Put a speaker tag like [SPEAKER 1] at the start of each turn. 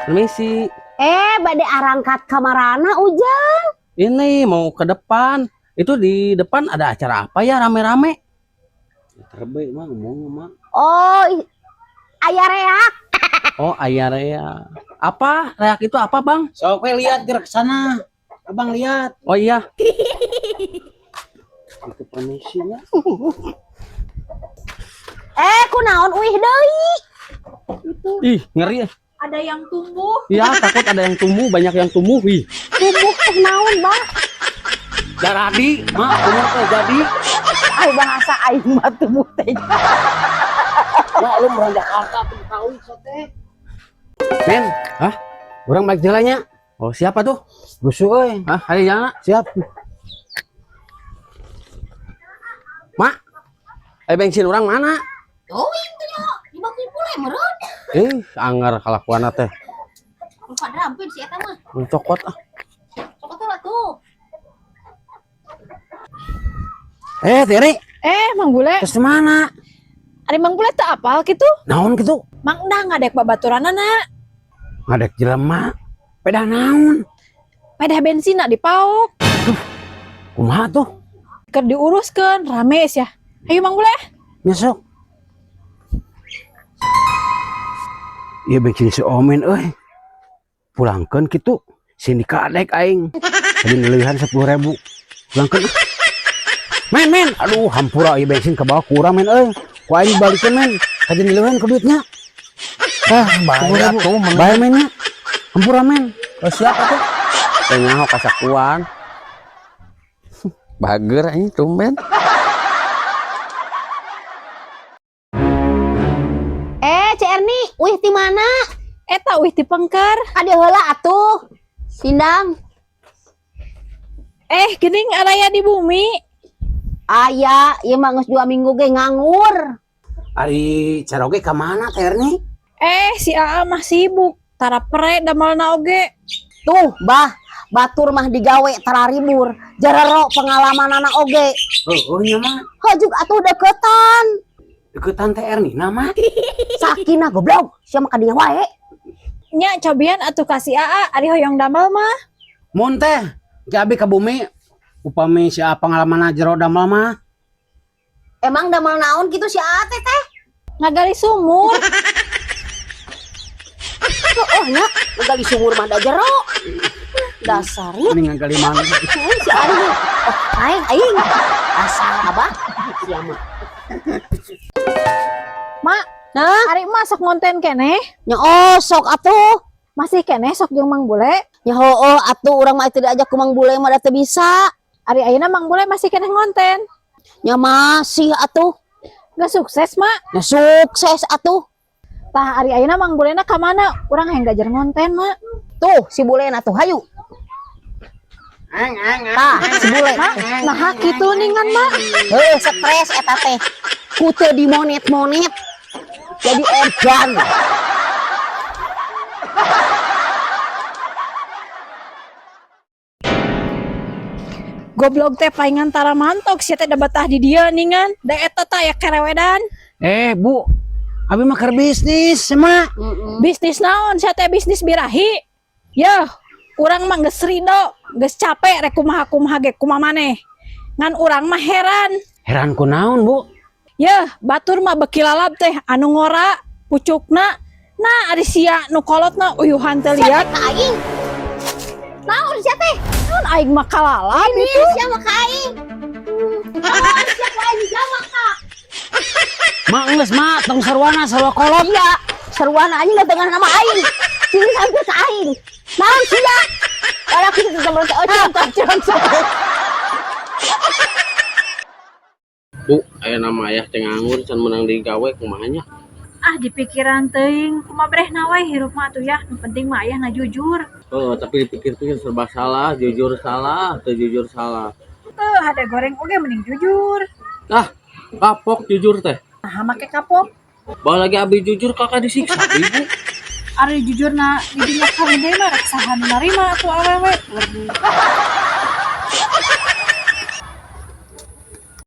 [SPEAKER 1] Permisi.
[SPEAKER 2] Bade arangkat kamarana, Ujang?
[SPEAKER 1] Ini mau ke depan. Itu di depan ada acara apa ya rame-rame? Terbaik mah ngomong mah.
[SPEAKER 2] Oh, aya reak.
[SPEAKER 1] Oh, aya reak. Apa? Reak itu apa, Bang?
[SPEAKER 3] Sok we lihat gerak ke sana. Abang lihat.
[SPEAKER 1] Oh iya. Itu permisinya.
[SPEAKER 2] Kunaon uih deui?
[SPEAKER 1] Ih, ngeri.
[SPEAKER 4] Ada yang tumbuh.
[SPEAKER 1] Iya, takut ada yang tumbuh, banyak yang tumbuh. Ih,
[SPEAKER 2] Tumbuh teh naon, Bang?
[SPEAKER 1] Jaradi, mak, umur teh jadi.
[SPEAKER 2] Ai bahasa aing mah tumbuh teh.
[SPEAKER 3] Mak lu orang Jakarta tuh tahu teh.
[SPEAKER 1] Men, hah?
[SPEAKER 3] Urang balik jalannya.
[SPEAKER 1] Oh, siapa tuh?
[SPEAKER 3] Busu euy.
[SPEAKER 1] Hah, ayo jalan.
[SPEAKER 3] Siap.
[SPEAKER 1] Mak. Bensin orang mana?
[SPEAKER 2] Oh, itu nya di bakul pule meureun.
[SPEAKER 1] Anggar kalakuanna teh.
[SPEAKER 2] Lupa derampin si eta mah.
[SPEAKER 1] Cokot ah.
[SPEAKER 2] Cokot lah tuh.
[SPEAKER 3] Tiri,
[SPEAKER 4] Mang Bule.
[SPEAKER 3] terus mana?
[SPEAKER 4] Ari Mang Bule tak apal gitu.
[SPEAKER 3] Naon gitu?
[SPEAKER 4] Mang Endang ngadek babaturanana.
[SPEAKER 3] Ngadek jelema. Pedah naon?
[SPEAKER 4] Pedah bensin nak dipaok.
[SPEAKER 3] Kumaha tuh?
[SPEAKER 4] Keur diuruskeun rame sia. Ayo Mang Bule.
[SPEAKER 3] Nyesok. Iya bensin si Omen euy. Pulangkeun kitu. Sini kadek aing. Tadi ngeulihan 10.000. Pulangkeun. Men, men, aduh hampura ieu bensin ke bawah kurang men euy. Ku aing balikeun men. Tadi ngeulihan ke duitnya.
[SPEAKER 1] Ah, bahaya tuh,
[SPEAKER 3] Bae mennya. Hampura men.
[SPEAKER 1] Oh, siapa tuh? Teh nyaho kasakuan. Bager anjing tumben.
[SPEAKER 2] Cek Erni, uih ti mana?
[SPEAKER 4] Eta uih ti pengker.
[SPEAKER 2] Ade heula atuh. Sindang.
[SPEAKER 4] Geuning araya di bumi.
[SPEAKER 2] Aya, ieu mah geus 2 minggu ge nganggur.
[SPEAKER 3] Ari caroge ka mana Teh Erni?
[SPEAKER 4] Si Aa mah sibuk. Tara pre damelna oge.
[SPEAKER 2] Tuh, bah, batur mah digawe tararibur. Jarero pengalamanana oge.
[SPEAKER 3] Heueuh nya mah.
[SPEAKER 2] Hajuk atuh deketan.
[SPEAKER 3] Deketan Teh Erni na mah.
[SPEAKER 2] Sakina goblok, sia mah kadinya wae.
[SPEAKER 4] Nya cobian atuh ka si Aa ari hoyong damel mah.
[SPEAKER 3] Mun teh, ge abi ka bumi upami si Aa pengalamanna jero damel mah.
[SPEAKER 2] Emang damel naon kitu si Aa teh teh?
[SPEAKER 4] Ngagali sumur.
[SPEAKER 2] Oh nya, ngagali sumur mah da jero. Dasarnya
[SPEAKER 3] Ini ngagali mana?
[SPEAKER 2] Si Aa nya. Oh, aing aing. Asal abah sia mah.
[SPEAKER 4] Mak,
[SPEAKER 2] Hah?
[SPEAKER 4] ari mah sok ngonten keneh?
[SPEAKER 2] Nya oh sok atuh.
[SPEAKER 4] Masih keneh sok jeung Mang Bule?
[SPEAKER 2] Nya heueuh atuh urang mah teu diajak ku Mang Bule mah da teu bisa.
[SPEAKER 4] Ari ayeuna Mang Bule masih keneh ngonten?
[SPEAKER 2] Nya masih atuh.
[SPEAKER 4] Nggak sukses, Mak?
[SPEAKER 2] Nya sukses atuh.
[SPEAKER 4] Tah ari ayeuna Mang Bulena ka mana? Urang hayang gajar ngonten, Mak.
[SPEAKER 2] Tuh si Bulena tuh hayu. Tah si Bule.
[SPEAKER 4] Mak, naha kitu ningan, Mak?
[SPEAKER 2] Heuh, stres eta teh. Ku teu dimonet-monet. Jadi edan.
[SPEAKER 4] Goblok teh palingan tara mantok sia teh da betah di dieu ningan. Da eta tah aya kerewedan.
[SPEAKER 3] Bu, abi mah keur bisnis, mak.
[SPEAKER 4] Bisnis naon sia teh bisnis birahi? Yeuh, urang mah geus rido, geus capek rek kumaha-kumaha ge kumaha maneh. Ngan urang mah heran.
[SPEAKER 3] Heran ku naon, Bu?
[SPEAKER 4] Yeuh, batur mah beuki lalab teh anu ngora pucukna. Nah, ari sia nu kolotna uyuhan teu liat.
[SPEAKER 2] Ka aing. Naon sia teh?
[SPEAKER 4] Naon aing mah kalalab itu.
[SPEAKER 2] Sia mah ka aing. Naon sia ku aing jamak ka.
[SPEAKER 3] Mak geus, mak, tong sarwana sarua kolot.
[SPEAKER 2] Iya, sarwana anjing datangan nama aing. Sini sampai ka aing. Naon sia? Kalau kita tetep berarti ocong ocong.
[SPEAKER 1] Bu, aya nama ayah teh nganggur can meunang digawe kumaha nya?
[SPEAKER 4] Ah, di pikiran teuing, kumaha brehna we hirup mah atuh ya. Nu penting mah ayahna jujur.
[SPEAKER 1] Oh, tapi dipikir-pikir serba salah, jujur salah, teu jujur salah.
[SPEAKER 4] Teu hade goreng oge mending jujur.
[SPEAKER 1] Ah, kapok jujur teh.
[SPEAKER 4] Nah, make kapok.
[SPEAKER 1] Bawa lagi abi jujur kakak disiksa ibu.
[SPEAKER 4] Ari jujurna di dunya kawin deui mah rek saha nu narima atuh awewe.